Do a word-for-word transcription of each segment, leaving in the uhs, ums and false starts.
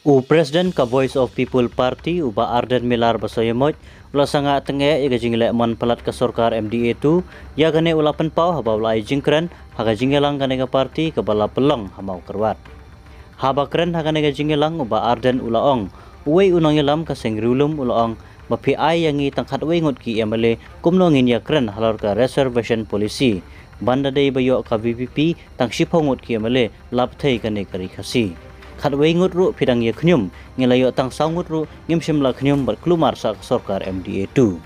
U President ka Voice of People Party, u Bah Ardent Miller Basaiawmoit, u la sangeh tyngeh ïa ka jingleh mon palat ka sorkar M D A two, ïa kane u la pynpaw haba u la ai jingkren ha ka jingïalang kane ka party kaba la pynlong ha Mawkyrwat. Haba kren ha kane ka jingïalang, u Bah Ardent u la ong, uwei u nongïalam ka seng riewlum u la ong, ba phi ai ïa ngi tang khatwei ngut ki M L A, kumno ngin ïa kren halor ka reservation policy? Ban da dei ba ïoh ka V P P tang shiphew ngut ki M L A, la pynthei kane ka ri Khasi. Khatwei ngut ruh phi dang ïa khñium, ngi la ïoh tang saw ngut ruh ngim shym la khñium bad kulmar sa ka sorkar M D A two.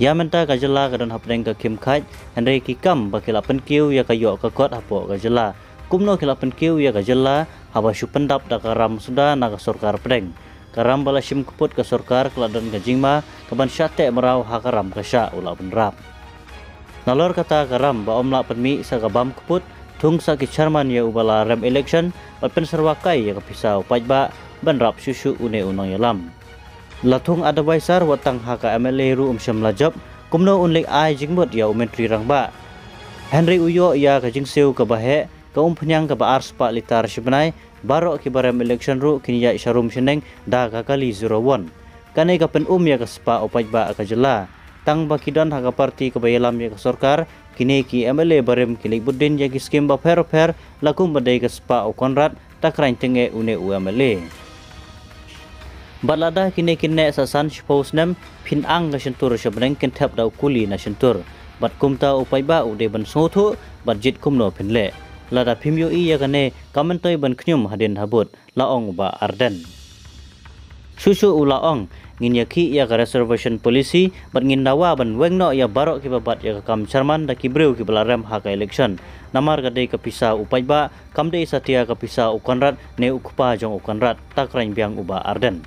Ïa mynta ka jylla ka don hapdeng ka khim khaid, hynrei ki kam ba ki la pynkiew ïa ka ïoh ka kot hapoh ka jylla. Kumno ki la pynkiew ïa ka jylla, haba shu pyndap da ka ram suda na ka sorkar pdeng. Ka ram ba la shim kyput ka sorkar ka la don ka jingma, kaban shah teh mraw ha ka ram ka shah u la bynrap. Nalor kata ka ram ba ym lah pynmih sa ka bam kyput, thung sa ki chairman ïa uba la rem election, bad pynsyrwa kai ïa ka pisa u paidbah, ban rap shuh shuh une u nongïalam. La thung advisor wat tang ha ka M L A ruh um shym la jop, kumno un leit ai jingmut ïa u Myntri Rangbah. Hynrei u ïoh ïa ka jingsiew kaba heh, ka umphniang kaba ar spah litar shi bnai, baroh kiba rem election ruh kin ïaid sharum shaneng da ka kali zero one. Kane ka pyn-um ïa ka spah u paidbah ka jylla. Tang ba ki don ha ka party kaba ïalam ïa ka sorkar, kine ki M L A barim ki leit bud dien ïa ki skim bapher bapher, la kum ba dei ka spah u Conrad, ta kren tyngeh une u M L A. Bad lada kine kin neh sa san shiphew snem, phin ang ka shyntur sha bneng kin thep da u kuli na shyntur. Bad kumta u paidbah u dei ban sngewthuh, bad jied kumno phin leh. Lada phim ïohi ïa kane, kam myntoi ban khñium hadien habud, la ong u Bah Ardent. Shuh shuh u la ong, ngin ïakhih ïa ka reservation policy, bad ngin dawa ban weng noh ïa baroh kiba bat ïa ka kam chairman da ki briew kiba la rem ha ka election. Namar ka dei ka pisa u paidbah, kam dei satia ka pisa u Conrad ne u kpa jong u Conrad, ta kren biang u Bah Ardent.